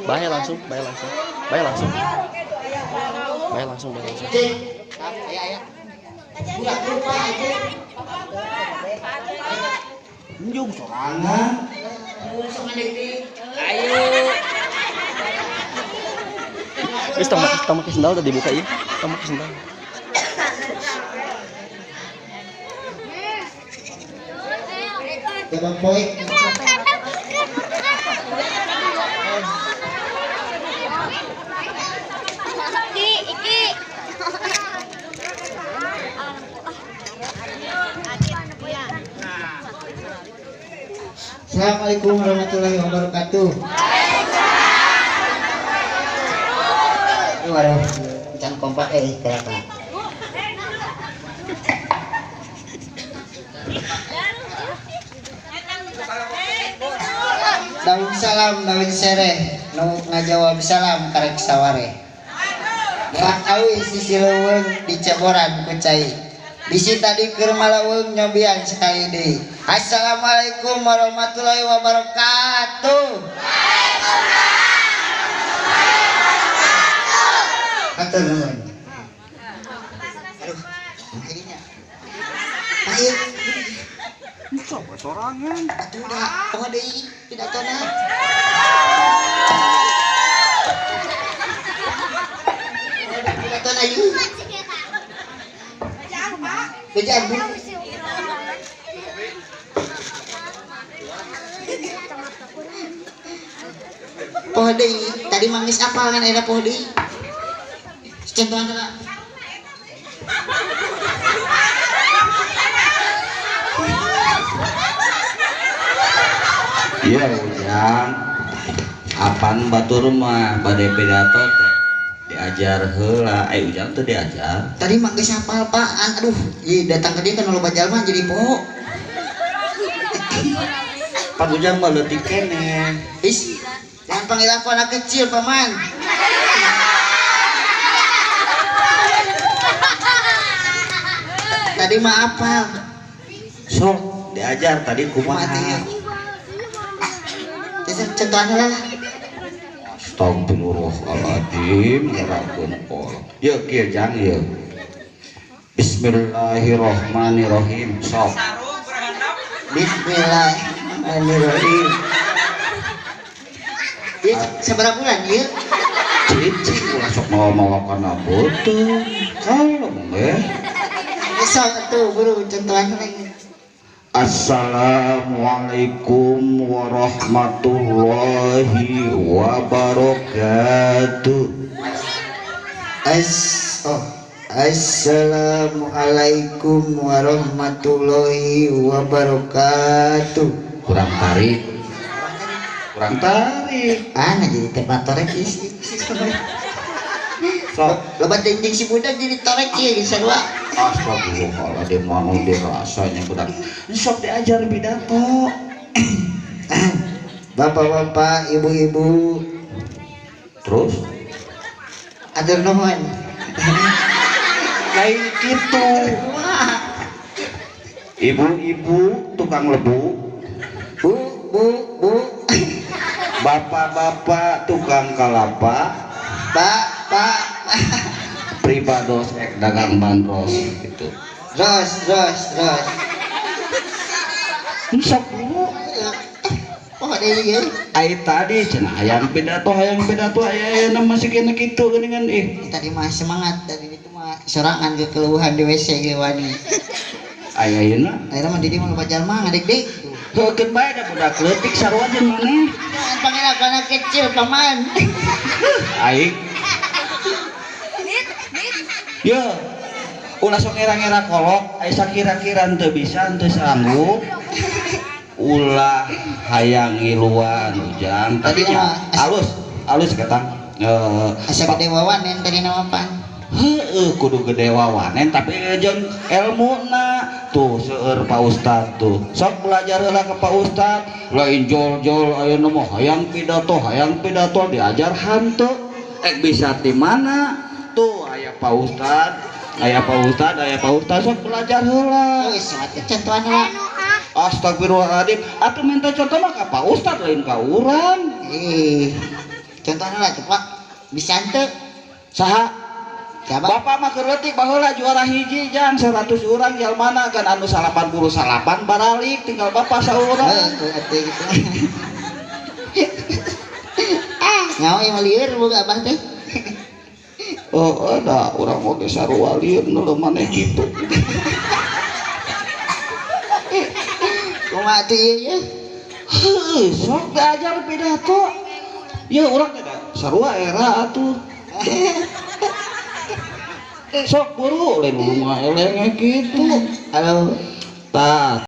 Bahaya langsung, bahaya langsung. Bahaya langsung. Bahaya langsung, bahaya langsung. Njung sorangan. Ayo. Wis tong make sendal tadi buka ieu. Tong make sendal. Jabang poe. Iki. Assalamualaikum warahmatullahi wabarakatuh. Waduh, can kompak kenapa? Daun salam, daun sereh, nu ngajawab salam karek saware. Bak awi sisi leuweung diceboran ku cai. Bisi tadi keur maleuweung nyobian sekali deui. Assalamualaikum warahmatullahi wabarakatuh. Waalaikumsalam. Hatur nuhun. Aduh, akhirnya. Ayo. Coba sorangan. Atuh dah, poho deui pidatona. Pidatona ieu. Bejaan Bu. Poho deui, tadi mangis apal kan era poho deui. Contohan heula. Iya Ujang, apan batur mah bade pidato teh diajar heula, Ujang teh diajar. Tadi mah geus hafal Pak, aduh, ieu datang ke dieu kan loba jalma jadi poho. Pan Ujang mah leutik keneh. Is, jangan panggil aku anak kecil, Paman. Tadi mah apal. Sok diajar tadi kumaha? Contohnya lah. Astagfirullahaladzim, ngerakeun kolot. Yeuh kieu Jang yeuh. Bismillahirrahmanirrahim. Sok. Bismillahirrahmanirrahim. Ieu sabaraha bulan ieu? Cicing ulah sok mawa-mawa kana beuteung. Kalem we. Sok atuh buru contohan lagi. Assalamualaikum warahmatullahi wabarakatuh. Assalamualaikum warahmatullahi wabarakatuh. Kurang tarik. Kurang tarik. Ah, nah jadi tempat torek isi. Sok loba ting si budak jadi torek ieu sarua. Astagfirullahaladzim, mau dirasanya budak. Sok diajar pidato. Bapak-bapak, ibu-ibu. Terus? Atur nuhun. Lain kitu. Ibu-ibu tukang lebu. Bu, bu, bu. Bapak-bapak tukang kalapa. Pak, pak. Pribados ek dagang bandros gitu. Ros, ros, ros. Sok dulu. Oh, ada ieu. Ai tadi cenah hayang pidato aya ayeuna masih kena kitu geuningan ih. Tadi mah semangat, tadi itu mah sorangan ke keluhan di WC ge wani. Aya ayeuna? Ayeuna mah di dieu mah loba jalma ngadeg-deg. Heukeun bae da budak leutik sarua jeung maneh. Jangan panggil aku anak kecil, Paman. Aing. Yo, ulah sok ngira-ngira kolok, aya sakira-kira teu bisa, teu sanggup. Ulah hayang ngiluan Ujang. Tadi mah alus, alus ketang. Asa gede wawanen tadi nama pan. Heueuh kudu gede wawanen tapi jeung elmuna tuh seueur Pak Ustad tuh. Sok belajar heula ka Pak Ustad, lain jol-jol ayeuna mah hayang pidato diajar hanteu. Ek bisa di mana? Tuh aya Pak Ustad, aya Pak Ustad, aya Pak Ustad sok belajar heula. Geus atuh contohan heula. Astagfirullahaladzim, atuh minta contoh mah ka Pak Ustad lain ka urang. Ih. Contohan heula tuh Pak. Bisa henteu? Saha? Siapa? Bapak mah keur leutik baheula juara hiji jang 100 urang jalmana kan anu 89 baralik tinggal bapak saurang. Heuh, atuh gitu. Ah, nyawa ieu mah lieur boga abah teh. Oh, da urang oge sarua lieur nu maneh kitu. Kumaha atuh ieu ye? Heuh, sok diajar pidato. Ya urang teh sarua era atuh. Sok buru lain mah elenge kitu. Halo. Tah.